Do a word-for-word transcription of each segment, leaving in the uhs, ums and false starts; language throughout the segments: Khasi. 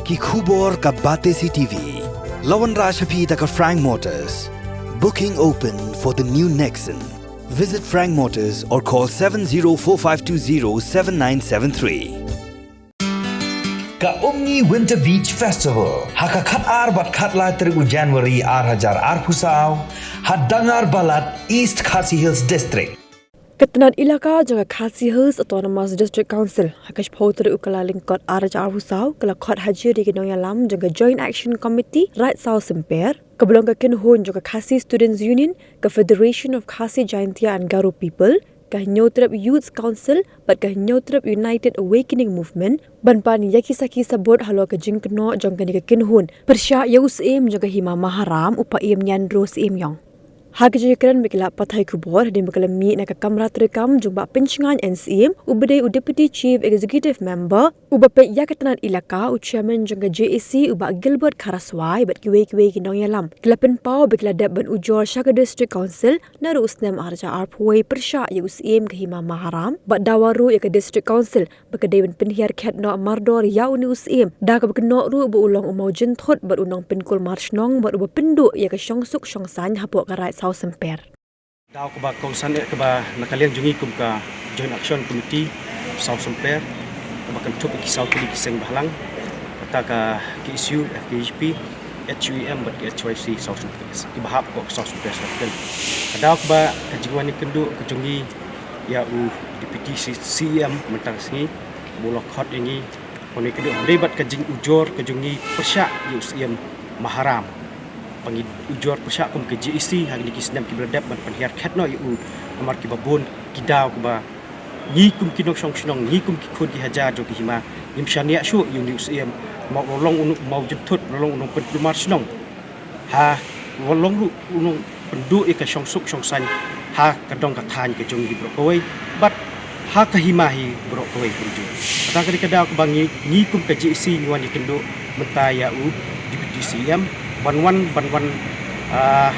Ki khubor ka Batesi T V. La wanrah sha phi da ka Frank Motors. Booking open for the new Nexon. Visit Frank Motors or call seven zero four five two zero seven nine seven three. Ka Umngi Winter Beach Festival ha ka khat ar bad khat lai tarik u January ar hajar arphew saw ha Dangar Balat, East Khasi Hills District. Ka tnat ilaka jong ka Khasi Hills Autonomous District Council ha ka shiphew tarik u Kyllalyngkot ar hajar arphew saw ka la khot hajar ïa ki nongïalam jong ka Joint Action Committee Raid Saw Symper, kaba long ka kynhun jong ka Khasi Students Union, ka Federation of Khasi Jaintia and Garo People, ka Hynñiewtrep Youth Council bad ka Hynñiewtrep United Awakening Movement ban pan ïa ki sakhi sabut halor ka jingkynnoh jong kane ka kynhun pyrshah ïa u Syiem jong ka Hima Maharam, u Paiem Ñianro Syiem Ïong. Ha ka jingïakren bad ki lad pathai khubor hadien ba ki la mih na ka kamra treikam jong u Bah Pynshngaiñ N Syiem, uba dei u Deputy Chief Executive Member uba peit ïa ka tnat ilaka, u Chairman jong ka J A C u Bah Gilbert Kharaswai bad kiwei kiwei ki nongïalam, ki la pynpaw ba ki la dep ban ujor sha ka District Council naduh u snem ar hajar arphew wei pyrshah ïa u Syiem ka Hima Maharam, bad dawa ruh ïa ka District Council ba ka dei ban pynhiar khet noh mardor ïa une u Syiem, da kaba kynnoh ruh ba u long u mawjynthut bad u nongpynkul marshnong bad uba pynduh ïa ka shongsuk shongsaiñ hapoh ka Raid Saw Symper. Daw kaba kongsan eh kaba na ka liang jong ngi kum ka Joint Action Committee Saw Symper, kaba kynthup ïa ki saw tylli ki seng bhalang, kata ka K S U, F K J P, H U E M bad ka H Y C Saw Symper, kiba hap hapoh ka Saw Symper Circle. Ka daw kaba ka jingwan ïakynduh ka jong ngi ïa u Deputy C-, C E M mynta ka sngi, ba u la khot ïa ngi ban ïakynduh hynrei bad ka jingujor ka jong ngi pyrshah ïa u Syiem Maharam. Ba ngi ujor pyrshah kum ka J A C ha kine ki snem kiba la dep ban pynhiar khet noh ïa u, namar kiba bun ki daw kiba ngi kum ki nongshong shnong, ngi kum ki khun ki hajar jong ka Hima, ngim shaniah shuh ïa une u Syiem, namar u la long u nong mawjynthut, u la long u nongpynkulmar shnong. Ha, u la long ruh u nongpynduh ïa ka shongsuk shongsaiñ ha ka dong ka thaiñ ka jong ngi baroh kawei bad ha ka Hima hi baroh kawei kumjuh. Kata ka dei ka daw kaba ngi, ngi kum ka J A C ngi wan ïakynduh mynta ïa u Deputy C E M ban wan, ban wan, ah,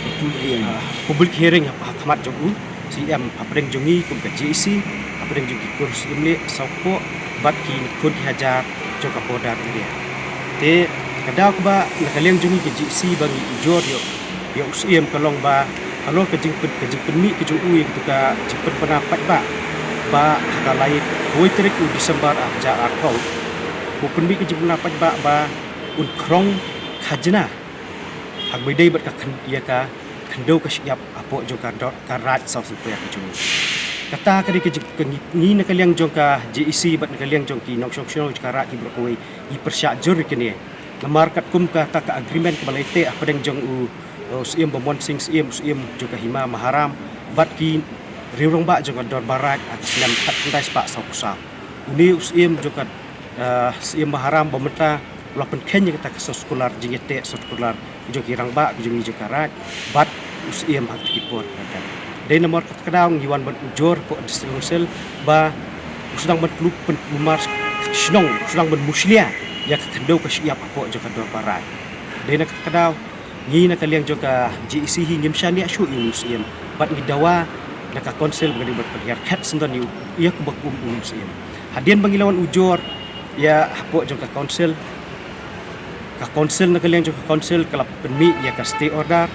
public hearing, ah, public hearing ha, ha khmat jong u Syiem hapdeng jong ngi kum ka J A C, hapdeng jong ki kur Syiem leh saw kpoh bad ki khun ki hajar jong ka border area. Te ka daw kaba na ka liang jong ngi ka J A C ba ngi ujor ïa, ïa u Syiem ka long ba halor ka jingpyn-, ka jingpynmih ka jong u ïa katu ka jingpynbna paidbah ba ha ka lai kawei tarik u December ar hajar arphew, u pynmih ka jingpynbna paidbah ba un khrong khajna ha kaba ïadei bad ka khyn-, ïa ka khyndew ka shyiap hapoh jong ka dor, ka Raid Saw Symper ka jong ngi. Kata ka dei ka jing, ka ngi, ngi na ka liang jong ka J A C bad na ka liang jong ki nongshong shnong jong ka Raid ki baroh kawei ngi pyrshah jur ïa kane. Namar katkum kata ka agreement kaba la ïateh hapdeng jong u, u Syiem Bamon Singh Syiem, u Syiem jong ka Hima Maharam bad ki riew rangbah jong ka Dorbar Raid ha ka snem khatkhyndai spah sawphew saw. Une u Syiem jong ka, eh, Syiem Maharam ba mynta u la pynkheiñ ïa kata ka circular jingïateh circular jong ki rangbah ki jong ngi jong ka Raid bad u Syiem ha kata ki por. Dei namar kata ka daw ngi wan ban ujor hapoh District Council ba u sdang ban pynkulmar shnong, u sdang ban mushlia ïa ka khyndew ka shyiap hapoh jong ka Dorbar Raid. Dei na kata ka daw ngi na ka liang jong ka J A C hi ngim shaniah shuh ïa une u Syiem bad ngi dawa na ka Council ba ka dei ban pynhiar khet syndon ïa u, ïa kaba kum une u Syiem. Hadien ba ngi la wan ujor ïa hapoh jong ka Council, ka Council na ka liang jong ka Council ka la pynmih ïa ka stay order.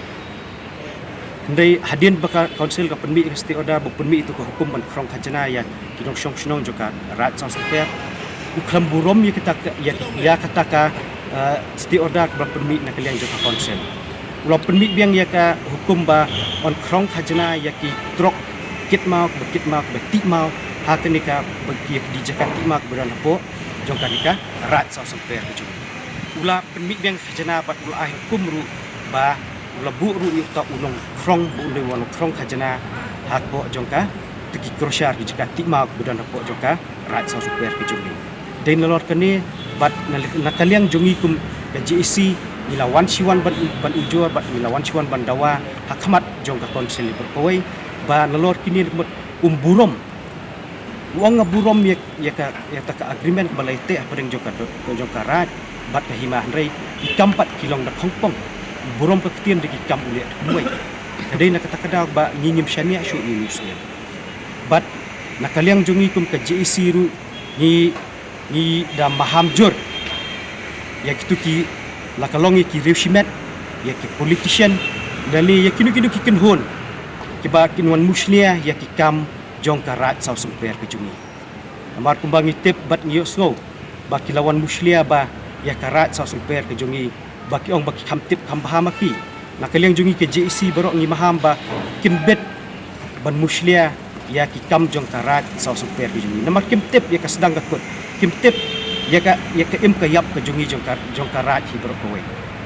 Hynrei hadien ba ka Council ka pynmih ïa ka stay order, ba pynmih ïa katu ka hukum ban khrong khajna ïa ki nongshong shnong jong ka Raid Saw Symper, u khlem burom ïa kata ka, ïa, ïa kata ka, eh, stay order kaba pynmih na ka liang jong ka Council. U la pynmih biang ïa ka hukum ba un khrong khajna ïa ki trok kit maw, kaba kit maw, kaba tih maw ha kane ka, ba ki, ïa ki jaka tih maw kaba don hapoh jong kane ka Raid Saw Symper ka jong ngi. U la pynmih biang khajna bad u la ai hukum ruh ba u la buh ruh ïa uta u nongkhrong, ba un dei u nongkhrong khajna hapoh jong kata ki crusher, ki jaka tih maw kaba don hapoh jong ka Raid Saw Symper ka jong ngi. Dei nalor kane bad na, na ka liang jong ngi kum ka J A C ngi la wan shi wan ban, ban ujor bad ngi la wan shi wan ban dawa ha khmat jong ka Council baroh kawei ba nalor kine, um burom. U ong nga burom ïa, ïa ka, ïa kata ka agreement ba la ïateh hapdeng jong ka do-, jong ka Raid bad ka Hima, hynrei ki kam pat ki long da khongpong. Burom ka ktien da ki kam u leh kumwei. Ka dei na kata ka daw ba ngi ngim shaniah shuh ïa une u Syiem. Bad na ka liang jong ngi kum ka J A C ruh ngi Ngi da maham jur ïa kitu ki, la ka long ïa ki riew shimet, ïa ki politician, lane ïa kino kino ki kynhun kiba kin wan mushlia ïa ki kam jong ka Raid Sawsumper ka jong ngi. Namar kumba ngi tip bad ngi ïohsngew ba ki la wan mushlia ba ïa ka Raid Sawsumper ka jong ngi, ba ki ong ba ki kham tip kham bha ma ki. Na ka liang jong ngi ka J A C baroh ngi maham ba kim bit ban mushlia ïa ki kam jong ka Raid Sawsumper ka jong ngi. Namar kim tip ïa ka sdang ka kut, kim tip ïa ka, ïa ka im ka ïap ka jong ngi, jong ka, jong ka Raid hi baroh kawei.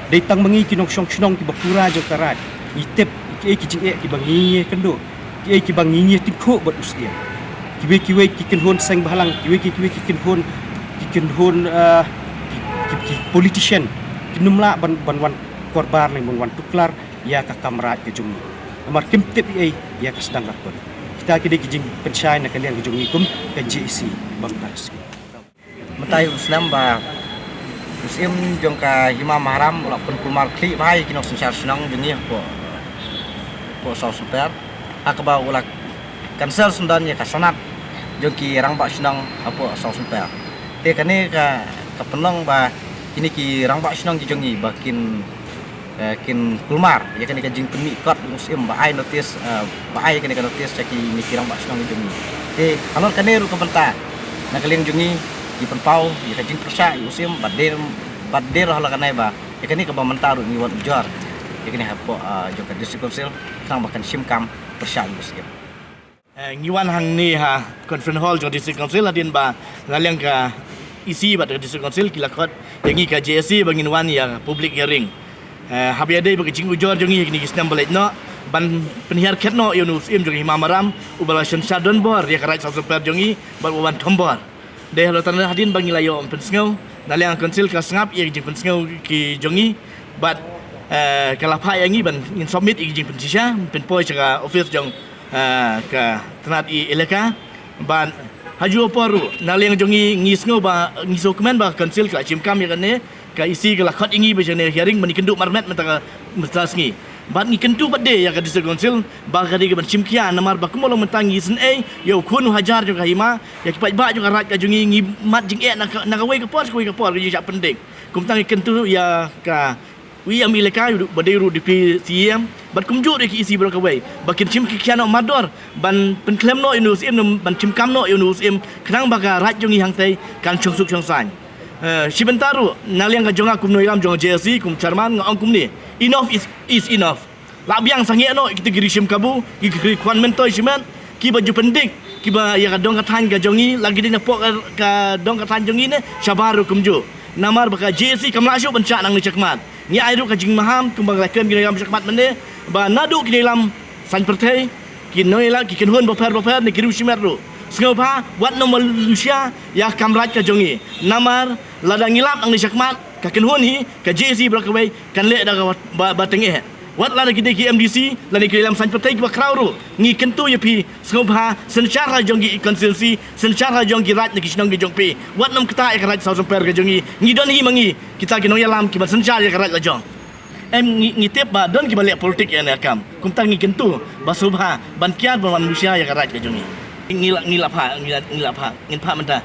Dei tang ma ngi ki nongshong shnong kiba pura jong ka Raid, ngi tip kiei ki jingeh kiba ngi ïakynduh, kiei kiba ngi ïatyngkhuh bad u Syiem. Kiwei kiwei ki kynhun seng bhalang, kiwei kiwei ki kynhun, ki kynhun, eh, ki, ki, ki politician kin ym lah ban, ban wan korbar ne ban wan tuklar ïa ka kam Raid ka jong ngi. Namar kim tip ei ïa ka sdang ka kut. Kita ki dei ki jingpynshai na ka liang ka jong ngi kum ka J A C bad ka J A C. Mynta hi u snem ba u Syiem jong ka Hima Maharam u la pynkulmar khlieh bha ïa ki nongsynshar shnong jong ngi hapoh, hapoh Sawsumper, ha kaba u la cancel syndon ïa ka sanad jong ki rangbah shnong hapoh Sawsumper. Te kane ka, ka pynlong ba kine ki rangbah shnong ki jong ngi ba kin eh, kin kulmar ïa kane ka jingpynmih kot u Syiem ba ai notice, eh, ba ai kane ka notice sha kine ki rangbah shnong jong ngi. Te halor kane ruh ka bynta, na ka liang jong ngi ngi pynpaw ïa ka jingpyrshah ïa u Syiem, bad dei, bad dei ruh halor kane ba ïa kane kaba mynta ruh ngi wan ujor ïa kane hapoh, eh, jong ka District Council, khnang ba kan shim kam pyrshah ïa u Syiem. Eh, ngi wan hangne ha Conference Hall jong District Council hadien ba na liang ka E C bad ka District Council ki la khot ïa ngi ka J A C ba ngin wan ïa public hearing. Eh, haba ïadei bad ka jingujor jong ngi ha kine ki snem ba leit noh, ban pynhiar khet noh ïa u Syiem jong ka Hima Maharam uba la synshar donbor ïa ka Raid Sawsumper jong ngi bad uba wan thombor. Dei halor kane hadien ba ngi la ïoh pynsngew, na liang ka Council ka sngap ïa ki jingpynsngew ki jong ngi bad, eh, ka la phah ïa ngi ban ngin submit ïa ki jingpynshisha, pynpoi sha ka office jong, eh, ka tnat i elaka. Bad ha ju por ruh na liang jong ngi ngi sngew ba ngi sngewkmen ba ka Council ka la shim kam ïa kane, ka E C ka la khot ïa ngi ba shane hearing ban ïakynduh marmet mynta ka, mynta sngi. Bad ngi kyntu pat de ïa ka District Council ba ka dei kaban shim khia, namar ba kumba long mynta ngi isynei ïa u khun u hajar jong ka Hima, ïa ki paidbah jong ka Raid ka jong ngi, ngi mad jingeh na ka, na kawei ka por sha kawei ka por, ka jingshah pyndeng. Kumta ngi kyntu ïa ka, u E M elaka ba dei ruh Deputy C E M bad kumjuh ruh ïa ki E C baroh kawei ba kin shim khia noh mardor ban pynkhlem noh ïa u Syiem, ban shim kam noh ïa u Syiem, khnang ba ka Raid jong ngi hangtei kan shong suk shong saiñ. Eh, shi bynta ruh na liang ka jong nga kum nongïalam jong ka J A C, kum chairman, nga ong kumne: enough is, is enough. La biang sangeh noh ïa kita ki rishim kabu, ki, ki khwan myntoi shimet, kiba ju pyndik, kiba ïa ka dong ka thaiñ ka jong ngi, la ki dei napoh ka, ka dong ka thaiñ jong ngi ne shabar ruh kumjuh. Namar ba ka J A C kam lah shuh ban shah nangne shakhmat. Ngi ai ruh ka jingmaham kumba nga la kren ki nongïalam shakhmat mynne, ba naduh ki nongïalam saiñ pyrthei, ki nongïalam, ki kynhun bapher bapher ne ki riew shimet ruh, sngewbha wat nym wan lushia ïa ka kam Raid ka jong ngi. Namar lada ngi lap nangne shakhmat, ka kynhun hi, ka J A C baroh kawei kan leh da kaba, ba, ba tyngeh. Wat lada ki dei ki M D C lane ki nongïalam saiñ pyrthei kiba khraw ruh, ngi kyntu ïa phi, sngewbha synshar ha jong ki constituency, synshar ha jong ki Raid ne ki shnong ki jong phi. Wat nym ktah ïa ka Raid Sawsumper ka jong ngi. Ngi don hi ma ngi kita ki nongïalam kiban synshar ïa ka Raid la jong. Em, ngi, ngi tip ba don kiba leh politik ïa kane ka kam. Kumta ngi kyntu ba sngewbha ban kiar ban wan lushia ïa ka Raid ka jong ngi. Ngi la, ngi la phah, ngi la, ngi la phah, ngin phah mynta.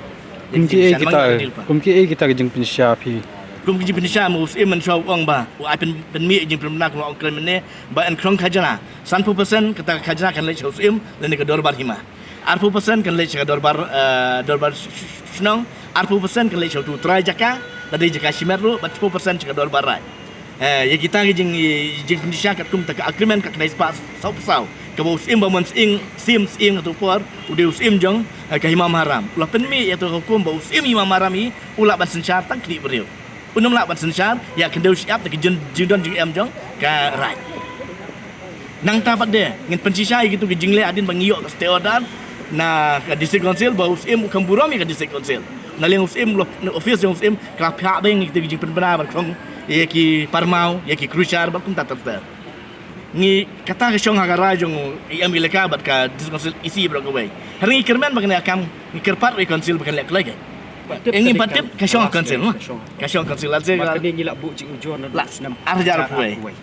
Kum kiei kita, kum kiei kita ki jingpynshisha phi? Kum ki jingpynshisha ma u Syiem mynshuwa u ong ba u ai pyn, pynmih jingpynbna, kumba ong kren mynne, ba yn khrong khajna. Sanphew percent kata ka khajna kan leit sha u Syiem lane ka dorbar hima. Arphew percent kan leit sha ka dorbar, eh, dorbar sh-, sh-, shnong, arphew percent kan leit sha utu u trai jaka, lada dei jaka shimet ruh, bad shiphew percent sha ka dorbar Raid. Eh, ïa kita ki jing, jingpynshisha katkum kata ka agreement ka khyndai spah saw phew saw, kaba u Syiem Bah Mon Sying, Syiem, Syiem kato ka por u dei u Syiem jong, eh, ka Hima Maharam, u la pynmih ïa kato ka hukum ba u Syiem Hima Maharam hi u lah ban synshar tang khlieh briew. Un ym lah ban synshar ïa ka khyndew shyiap da ki jing, jingdon jingem jong ka Raid. Nangta pat de ngin pynshisha ïa kito ki jingleh hadien ba ngi ïoh ka stay order na ka District Council ba u Syiem u kham burom ïa ka District Council. Na liang u Syiem, office jong u Syiem ka la phah beiñ ïa kito ki jingpynbna ban khrong ïa ki parmaw, ïa ki crusher bad kumta ter ter. Ngi, kata ka shong ha ka rai jong u E M elaka bad ka District Council, E C baroh kawei. Hynrei ngi kyrmen ba kane ka kam ngi kyrpad ruh ïa ka Council ba kan leh kloi ka. Ngi pat tip ka shong ha ka Council, ka shong ha ka Council. Lehse ka, ngi la buh jingujor na, la, u snem ar hajar arphew wei.